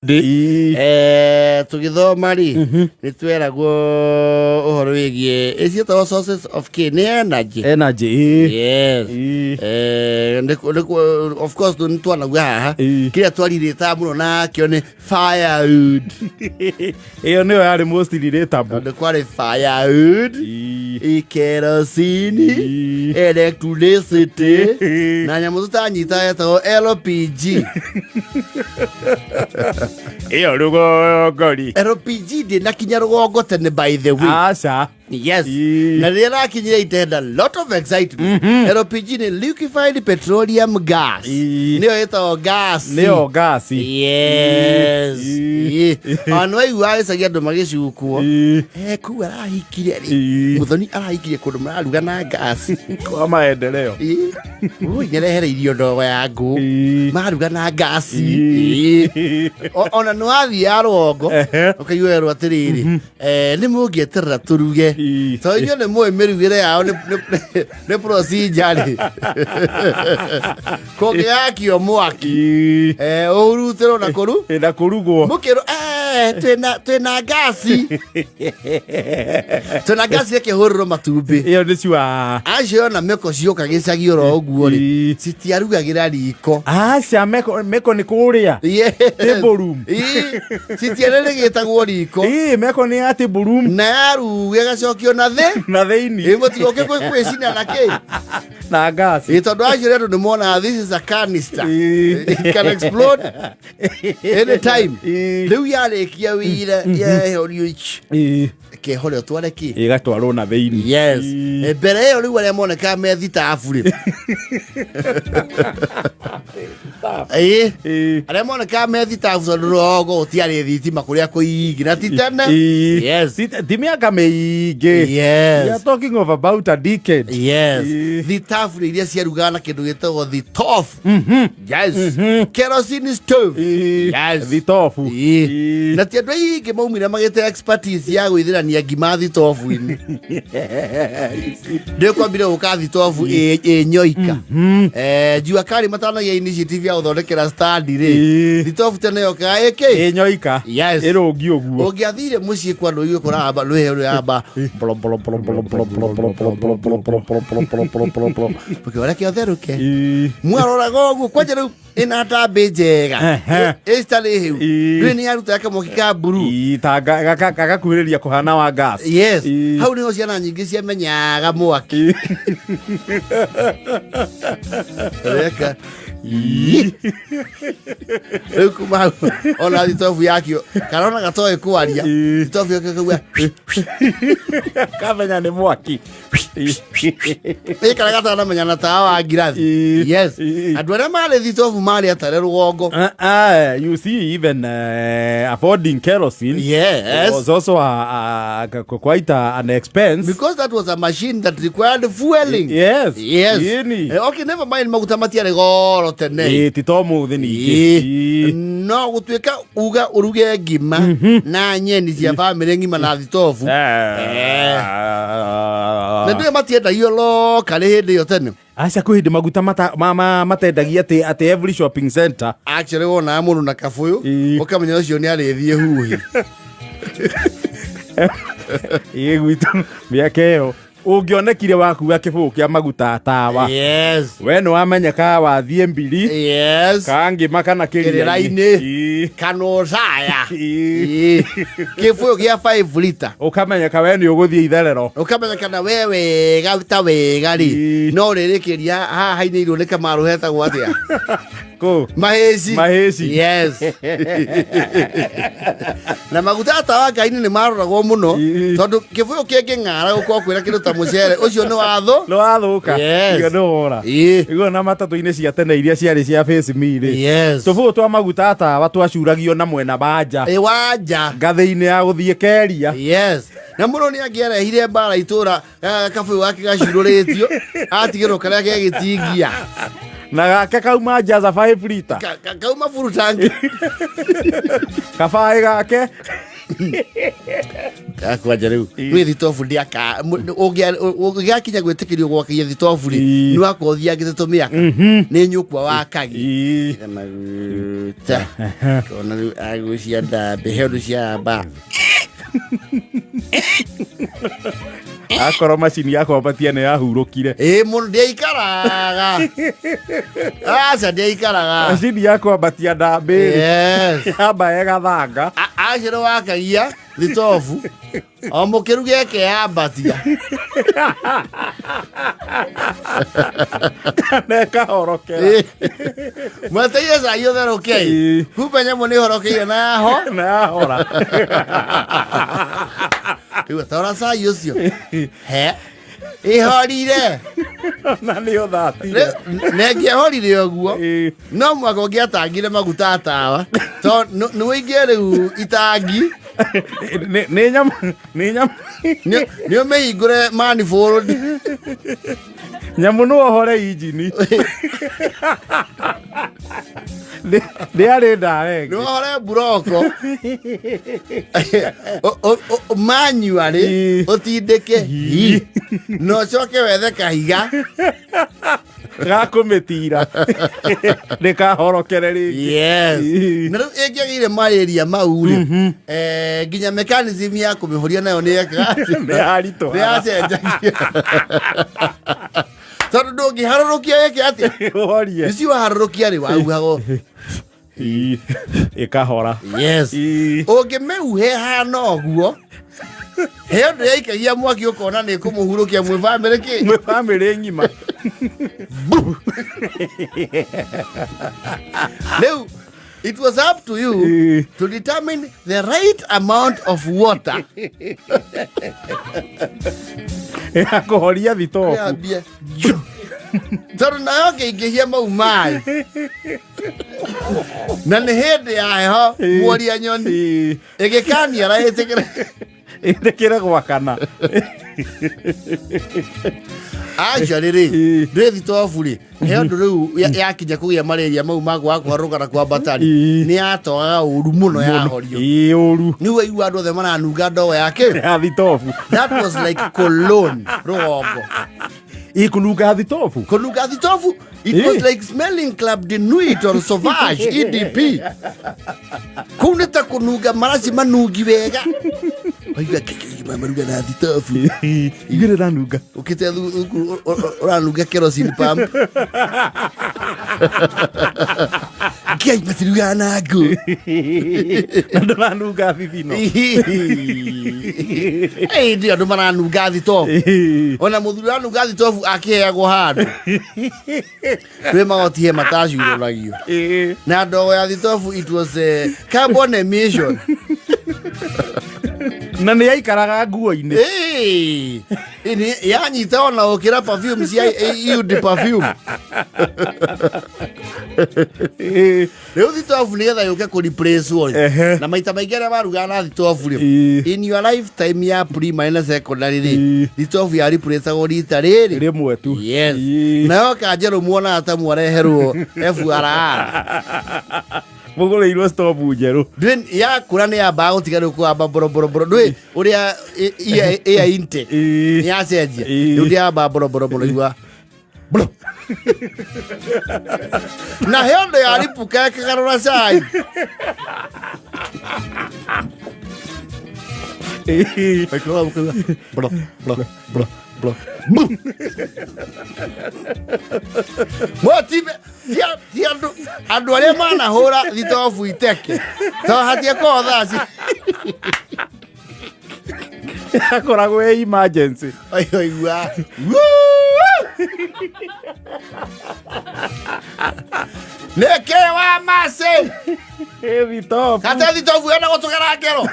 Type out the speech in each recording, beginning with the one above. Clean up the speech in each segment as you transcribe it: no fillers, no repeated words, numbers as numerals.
Ii. Tũgĩthoma rĩ, nĩ tweragwo ũhoro wĩgiĩ ĩciĩtagwo sources of K nĩ energy. Energy, ii. Yes. Ii. Of course nĩ twanauga haha. Kĩrĩa twarirĩtaga mũno nakĩo nĩ firewood. Ĩyo nĩyo yarĩ most relatable. Tondũ kwarĩ firewood, kerosene, electricity na nyamũ tũtanyita yetagwo LPG. Ĩyo rũgongo-rĩ. LPG ndĩnakinya rũgongo tene, by the way. Aca. Yes. Na rĩrĩa rakinyire, it had a lot of excitement. LPG nĩ liquefied petroleum gas. Nĩyo ĩtagwo gas. Nĩyo ngasi. Yes. Ona nĩ waiguaga gĩcagi andũ magĩcukwo. Kũu arahikire rĩ. Mũthoni arahikirie kũndũ mararuga na ngasi. Kwa maendeleo. Ui, nĩarehereirio ndogo ya ngũ. Maruga na ngasi. Ona nĩ wathiaga rũgongo ũkaigua werwo atĩrĩrĩ, nĩ mũngĩeterera tũruge, tondũ inyuĩ nĩ mũĩ mĩrugĩre yao nĩ procedure rĩ, kũngĩgakio mwaki, ũhurutĩrwo na kũru Na kũrugwo. Mũkĩrwo twĩna ngasi, twĩna ngasi ĩkĩhũrĩrwo matumbĩ. Ĩyo nĩ cua. Acio ona mĩko cioka gĩcagi oro ũguo rĩ, citiarugagĩra riko. Aca, meko meko nĩ kũrĩa. Yes. Table room. Ii, citiarĩ gĩtagwo riko. Ii, meko nĩ ya table room. Na yaruga ĩgacokio na thĩ. Na thĩinĩ. Ĩ, mũtigoke kwĩcina na kĩ. Na ngasi. Ĩ, tondũ acio andũ nĩ monaga this is a canister. It can explode anytime. Rĩu yarĩkia wĩra yehorio ici, kehore ũtware kĩ. Ĩgatwarwo na thĩinĩ. Yes. Mbere ĩyo rĩu arĩa monekaga me thitabu rĩ, ĩ, arĩa monekaga me thitabu, tondũ rũgongo gũtiarĩ thitima kũrĩa kũingĩ na ti tene. Yes. Ti mĩaka mĩingĩ. We are talking of about a decade. Yes. Thitabu nĩ iria ciarugaga na kĩndũ gĩtagwo thitobu. Yes, kerosene stove. Yes. Thitobu. Na ti andũ aingĩ maumire magĩte expertise ya gwĩthĩrania ngima thitobu-inĩ. Ndĩkwambire gũka thitobu ĩ nyoika. Jua kali matanagia initiative ya gũthondekera stand rĩ, thitobu tene yokaga ĩkĩ. Ĩ nyoika. Yes. Ĩrũngi ũguo. Ũngĩathire mũciĩ kwa andũ, igue kũrahamba rwĩhe rwĩhamba blo blo blo blo blo blo blo blo blo blo blo blo blo blo blo blo blo ũkĩora kĩotherũke. Mwaroraga ũguo kwanja rĩu ĩna tambĩ njega. Ĩcitarĩ hĩu. Rĩu nĩ yaruta kamwaki ka mburu. Ii, ta gagakuhĩrĩria kũhana wa gas. Yes. Hau nĩho ciana nyingĩ ciamenyaga mwaki. Reka rĩu kuma hau ona thitobu yakio karona gatoĩ kwaria, thitobu yakio kauga. Kamenya nĩ mwaki. Ĩkara gatanamenya na tawa wa ngirathi. Yes. Andũ arĩa marĩ thitobu marĩ atare rũgongo. You see, even affording kerosene was also quite an expense. Because that was a machine that required fueling. Yes. Ĩni. Okay, never mind, maguta matiarĩ goro tene. Ĩ, ti to mũthĩ ningĩ. No gũtuĩka uga ũruge ngima na nyeni cia bamĩrĩ ng'ima na thitobu. Na ndũĩ matiendagio lokarĩ hĩndĩ ĩyo tene. Aca, kwĩ hĩndĩ maguta matendagia atĩ every shopping center. Actually wonaga mũndũ na kabũyũ, ũkamenya ũcio nĩ arĩthiĩ huhi. Ĩ, gwitũ mĩaka ĩyo ũngĩonekire wakua kĩbũyũ kĩa maguta tawa, we nĩ wamenyekaga wathiĩ mbiri ka ngima kana kĩrĩra-inĩ. Kĩrĩra-inĩ. Kana ũcaya. Kĩbũyũ gĩa 5 liter. Ũkamenyeka we nĩ ũgũthiĩ itherero. Ũkamenya kana we wega ta wega rĩ, no rĩrĩkĩria haha hainĩirwo nĩ kamarũ hetagwo atĩa? Kũ? Mahĩci. Mahĩci. Yes. Na maguta tawa ngai-inĩ nĩ maroragwo mũno, tondũ kĩbũyũ kĩngĩng'ara gũkorwo kwĩna kĩndũ ta mũcere ũcio nĩ watho. Nĩ wathũka. Yes. Igo nĩ wora. Igo na matatũ-inĩ cia tene iria ciarĩ cia face me rĩ, tũbũyũ twa maguta tawa twacuragio na mwena wa nja. Ĩ, wanja. Ngathĩ-inĩ ya gũthiĩ keria. Yes, na mũndũ nĩ angĩarehire mbara itũra, kabũyũ gake gacurũrĩtio atigĩrwo karĩa gegĩtingia. Na gake kauma njaza 5 liter. Kauma full tank. Kabaĩ gake. Kwanja rĩu rwĩ thitobu ndĩaka ũngĩgakinya gwĩtĩkĩrio gwakia thitobu rĩ, nĩ wakorwo ũthiangĩte tũmĩaka nĩ nyũkwa wakagi. Maguta kona rĩu agucia ndambĩ he ũndũ ciamba. Akorwo macini ya kwambatia nĩ yahurũkire. Ĩ mũndũ ndiaikaraga, aca ndiaikaraga. Macini ya kwambatia ndambĩ rĩ, Yes. yamba ĩgathanga. Acĩrĩ wakagia thitobu o mũkĩruga ĩkeyambatia. Na ĩkahorokera. Mweteire cai ũtherũke. Kumbe nyamũ nĩ ĩhorokeire na yaho na yahora. Rĩu tora cai ũcio he ĩhorire. Na nĩ ũthatire. Na ĩngĩahorire ũguo, no mwaka ũngĩatangire maguta tawa to nĩ ũingĩ rĩu itangi. Nĩ nyamũ, nĩ nyamũ. Nĩ ũmĩhingũre manifold. Nyamũ no ũhore injini ndĩarĩ ndawa Nĩ ĩngĩ. ũhore mburoko manyuarĩ, ũtindĩke hi na ũcoke wethe kahiga gakũmĩtira ndĩkahorokere rĩngĩ. Yes. Na rĩu ĩngĩagĩire marĩria mau rĩ, nginya mechanism ya kũmĩhoria nayo nĩ yekaga atĩa? Nĩ yaritũhaga. Nĩ yacenjagia tondũ ndũngĩharũrũkia ĩke atĩa? Ũhorie. Ici waharũrũkia rĩ, wahuhagwo. Ĩkahora. Yes. Ũngĩmĩhuhe hana ũguo, he ũndũ yaikagia mwaki ũkona nĩ kũmũhurũkia mwĩ bamĩrĩ kĩ. Mwĩ bamĩrĩ ng'ima. Rĩu it was up to you to determine the right amount of water ya kũhoria thitobu. Yambie tondũ nayo ngĩingĩhia mau maĩ na nĩ hĩndĩ ya heho, muoria nyoni ĩgĩkaniara ĩtĩkĩre. Ĩtĩkĩre gwakana. Actually rĩ, ndwĩ thitobu rĩ, he ũndũ rĩu yakinya kũgĩa marĩria mau ma kwaga kũharũka na kwambata rĩ, nĩ yatoaga ũru mũno yahorio. Ĩ, ũru. Nĩ waigua andũ othe maranunga ndogo yake ya thitobu. That was like cologne rũgongo. Ĩkũnunga thitobu. Kũnunga thitobu, it was like smelling Club de Nuit or Sauvage EDP. Kũu nĩ ta kũnunga maraci manungi wega. Waigua kĩkĩ maruga na thitobu. Igĩrĩ ranunga. Ũkĩte thukuru ũranunga kerosene pump. Ngai matirugaga na ngũ. Na ndũranunga thithino. Ĩĩ, ndĩ andũ maranunga thitobu. Ona mũthuri ũranunga thitobu akĩheagwo handũ. Twĩ magoti he matacurũragio. Na ndogo ya thitobu, it was a carbon emission. Na nĩ yaikaraga nguo-inĩ. Ĩĩ, yanyita ona gũkĩra perfume cia eau de perfume. Rĩu thitobu nĩgetha yũke kũ replace rĩ, na maita maingĩ arĩa marugaga na thitobu rĩ, in your lifetime ya primary na secondary rĩ, thitobu ya replaceagwo rita rĩrĩ rĩmwe tu. Yes. Nayo kanjerũ muonaga ta mwareherwo FRR. Mũgũrĩirwo stobu njerũ. Ndwĩ yakũra nĩ yambaga gũtiga rĩu kũamba mboroboroboro, ndwĩ ũrĩa air intake nĩ yacenjia. Rĩu ndĩyamba mboroboroboro igua bro. Na he ũndũ yaripũka ĩkagarũra cai. Ĩkaigua bro bro bro bro. Motibe ti andũ arĩa manahũra thitobu iteke to hatiakorwo thaa ci Yakoragwo ĩ emergency. Aigua nĩkĩ wa macĩ Ĩ thitobu. Kate thitobu ena gũtũgera ngero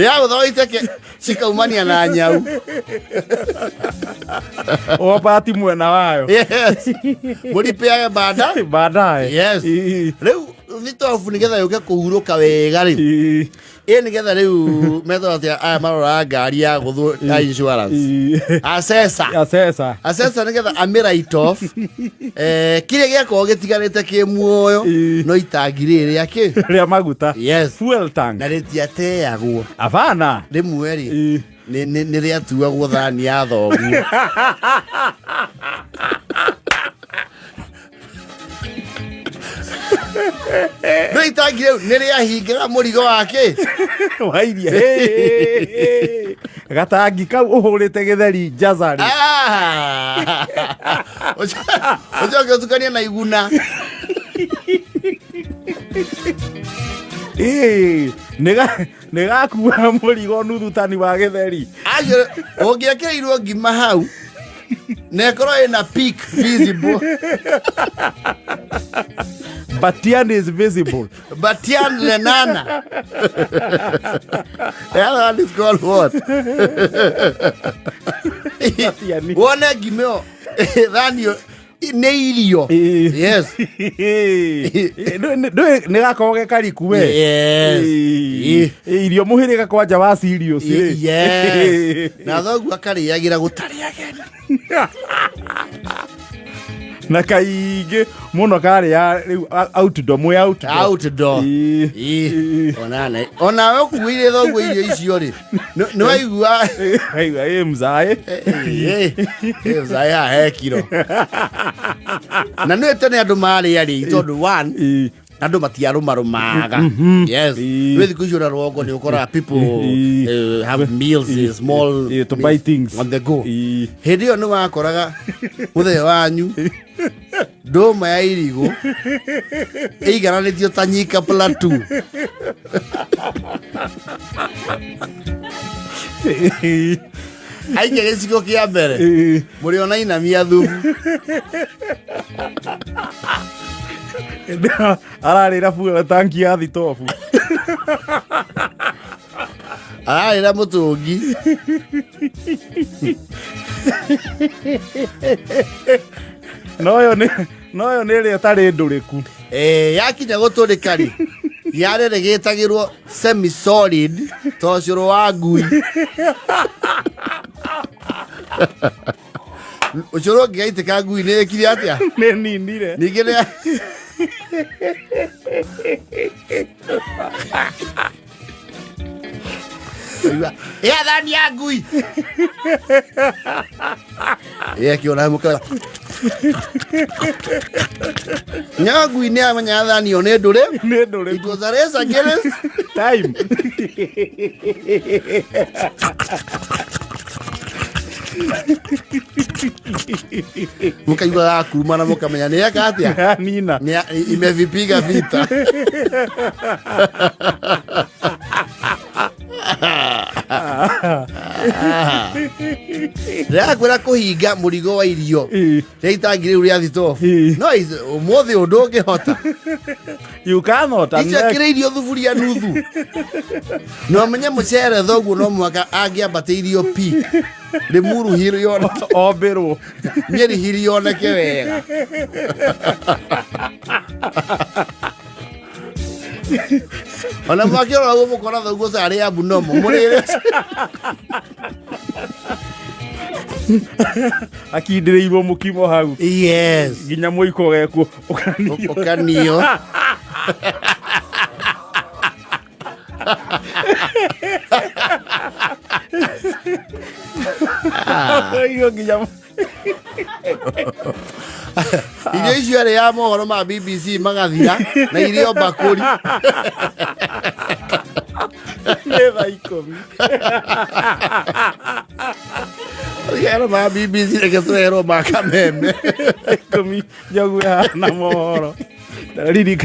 ya gũthoo iteke cikaumania na nyau. Wabati mwena wayo. Yes, mũripeage banda baadaye. Yes. Rĩu Thitobu nĩgetha yũke kũhurũka wega rĩ, ĩ nĩgetha rĩu metwo atĩa aya maroraga ngari ya gũthwo ya insurance, assessor. Assessor. Assessor nĩgetha amĩ write off kĩrĩa gĩakorwo gĩtigarĩte kĩ muoyo, no itangi rĩrĩ rĩa kĩ? Rĩa maguta. Yes. Fuel tank. Na rĩtiateagwo. Abana. Rĩmwe rĩ, nĩ rĩatuagwo thani ya thoguo. No itangi rĩu nĩ rĩahingaga mũrigo wake. Wairia gatangi kau ũhũrĩte gĩtheri njazarĩ. Ah! Ũcoke ũtukanie na iguna. Nĩ gakua mũrigo nuthu tani wa gĩtheri. Acio ũngĩekĩrirwo ngima hau na ĩkorwo ĩna peak visible. Batian is visible. Batian Lenana. The other one is called what? Batiani. Wone ngima ĩyo thani ĩyo nĩ irio. Yes. Nĩ gakorwo ge kariku we. Yes. Irio mũhĩrĩga kwanja wa serious rĩ. Yes. Na thoguo akarĩagĩra gũtarĩ ageni. Na kaingĩ mũno karĩ ya rĩu outdoor, mwĩ outdoor. Outdoor. Ona onawe ũkuĩire thoguo irio icio rĩ, nĩ waigua. Aigua ĩ mzae. Mzae haha he kiro. Na nĩ tene andũ marĩ arĩi tondũ one, andũ matiarũmarũmaga. Yes. Nĩ thikũ icio na rũgongo nĩ ũkoraga people have meals, small To buy things. on the go. Hĩndĩ ĩyo nĩ wakoraga mũthenya wanyu ndũma ya irigũ ĩigananĩtio ta nyika plateau. Aikia gĩcigo kĩa mbere, mũrĩ ona inamia thubu. Ararĩra fuel tanki ya thitobu. Ararĩra mũtũngi. Noyo nĩ ĩrĩa ĩtarĩ ndũrĩku. Yakinya gũtũrĩka rĩ, yareregĩtagĩrwo semi solid ta ũcũrũ wa ngui. Ũcũrũ ũngĩgaitĩka ngui nĩ ĩkire atĩa? Nĩ ninire. Ningĩ nĩ ĩa thani ya ngui ĩakĩona mũkara nya ngui nĩ amenya thani ĩyo nĩ ndũrĩ. Nĩ ndũrĩku. It was a race against time. Mũkaigua gakuruma na mũkamenya nĩ eka atĩa. Nina. Imevipiga vita. Ndĩrakwĩra kũhinga mũrigo wa irio rĩa itangi rĩu rĩa thitobu, no ũmũthĩ ũndũ ũngĩhota. You cannot icio kĩrĩirio thuburia nuthu na ũmenye mũcere thoguo no mũhaka angĩambatĩirio peak Limuru Hill yoneke. Ombĩrwo. Nyeri Hill yoneke wega. Ona mwakĩrora ũguo mũkona thoguo carĩ abnormal mũrĩre. Akindĩrĩirwo mũkimo hau. Yes. Nginya mũiko gekwo ũkanio. Ũkanio. Irio nginya Irio icio arĩ ya mohoro ma BBC magathira na irio mbakũri. Nĩ thaa 10. Mohoro ma BBC, reke tũrerwo ma kameme. 10 njogu na mohoro ririka.